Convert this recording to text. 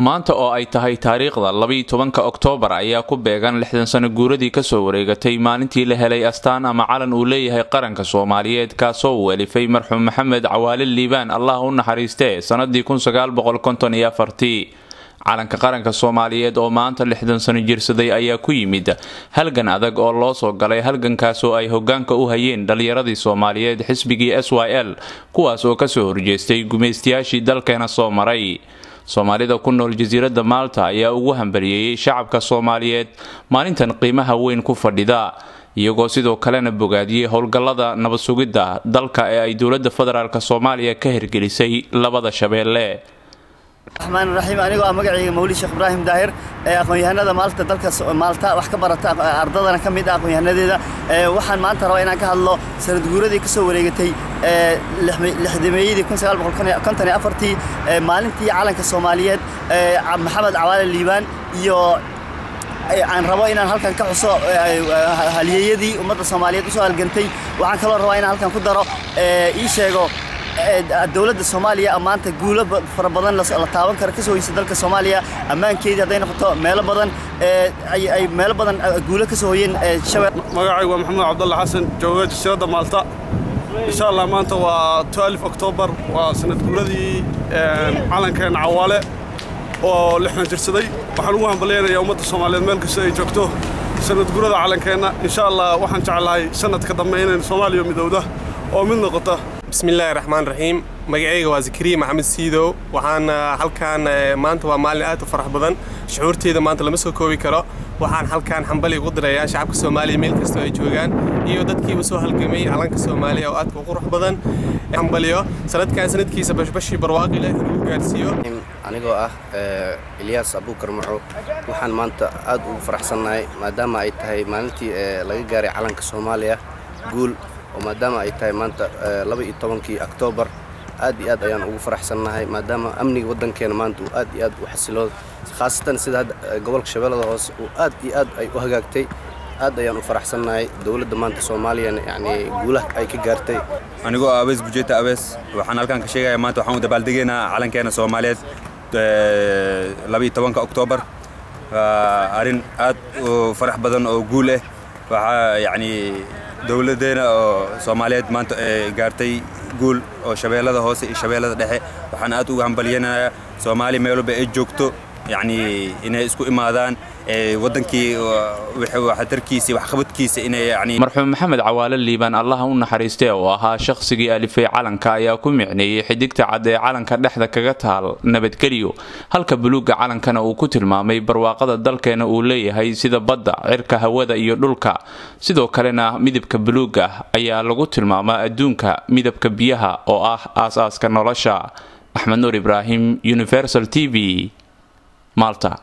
Maanta oo ay tahay taariikhda 12-ka Oktoobar ayaa ku beegan 60 sano guuradii kasoo wareegatay maalintii la helay astaan ama calan uu leeyahay qaranka Soomaaliyeed, kaasoo uu alifay marxuum Maxamed Cawaale Liibaan, Allah u naxariistee, sanadii 1954. Calanka qaranka Soomaaliyeed oo maanta 60 sano jirsaday ayaa ku yimid halgan adag oo loo soo galay, halgankaasoo ay hogaanka u hayeen dhalinyaradii Soomaaliyeed, xisbigii SYL, kuwaas oo kasoo horjeestay gumaystayaashii dalkeena soo maray. Soomaalida ku nool jasiiradda Maalta ayaa ugu hambaliyeeyey shacabka Soomaaliyeed maalintan qiimaha weyn ku fadhida, iyagoo sidoo kalena bogaadiyey howlgallada nabad sugidda dalka ee ay dowladda federaalk Soomaaliya ka hirgelisay labada shabeelle. Raxmaan raxiim. Anigoo ah magacayga Mawlid Sheekh Ibraahim Daahir, ee aqoon-yahanada Maalta, dalka Maalta wax ka barata, ardadana ka mid ah aqoon-yahanadeeda, waxaan maanta rabaa inaan ka hadlo sanad guuradii ka soo wareegatay lixdameeyadii 1954-tii, maalintii calanka Soomaaliyeed Maxamed Cawaale Liibaan, iyo aan rabo inaan halkan ka xuso halyeeyadii ummadda Soomaaliyeed usoo halgantay. Waxaan kaloo rabaa inaan halkan ku daro, ii sheego dowladda Soomaaliya maanta guulo fara badan la taaban karo kasoo hoysa dalka Soomaaliya, ammaankeedii hadday noqoto, meelo badan ay meelo badan guulo kasoo hoyeen. Magacaygu waa Maxamed Cabdulla Xasan, jooga jasiiradda Maalta. Insha Allah maanta waa 12 Oktoobar, waa sanad guuradii calankeena Cawaale oo 60 jirsaday. Waxaan ugu hambalyaynayaa ummadda Soomaaliyeed meel kasta ay joogto sanad guurada calankeenna. Insha Allah waxaan jeclahay sanadka dambe inaynu Soomaaliya midowda oo mid noqota. Bismillahi raxmaan raxiim. Magacayga waa Zakariya Maxamed Siidow. Waxaan halkaan maanta waa maalin aad u farax badan, shucuurteyda maanta lama soo koobi karo. Waxaan halkaan hambali ugu dirayaa shacabka Soomaaliya meel kastoo ay joogaan iyo dadkii usoo halgamay calanka Soomaaliya oo aadka u qurux badan. Hambaliyo sanadkan sanadkiisa bashbashii barwaaqi leh lagu gaarsiiyo. Anigoo ah Ilyaas Abuukar Maco, waxaan maanta aad ugu faraxsannahay maadaama ay tahay maalintii laga gaaray calanka Soomaaliya guul, oo maadaama ay tahay maanta 12-kii Oktoobar. Aad iyo aad ayaan ugu faraxsannahay maadaama amniga waddankeena maanta uu aad iyo aad u xasiloodo, khaasatan sida hadda gobolka Shabeellada Hoose uu aad iyo aad ay u hagaagtay. Aad ayaan u faraxsannahay dowladda maanta Soomaaliyana yacni guulaha ay ka gaartay. Anigoo ah Abees Bujeeta Abees, waxaan halkan ka sheegayaa maanta waxaan u dabaaldegaynaa calankeena Soomaaliyeed 12-ka Oktoobar. Arrin aad u farax badan oo guul ah. Waxaa yacni dowladdeena oo Soomaaliyeed maanta ay gaartay guul oo Shabeellada Hoose iyo Shabeellada Dhexe. Waxaan aad uga hambalyanayaa Soomaali meel walba ay joogto, yacni inay isku imaadaan waddankii waxtarkiisa, waxqabadkiisa inay yacni. Marxuum Maxamed Cawaale Liibaan, Allaha u naxariistee, oo ahaa shakhsigii alifay calanka, ayaa ku micneeyey xidigta cad ee calanka dhexda kaga taal nabadgelyo, halka buluugga calankana uu ku tilmaamay barwaaqada dalkeena uu leeyahay, sida badda, cirka, hawada iyo dhulka. Sidoo kalena midabka buluugga ayaa lagu tilmaamaa adduunka midabka biyaha oo ah aas-aaska nolosha. Axmed Nuur Ibraahim, Universal TV, Malta.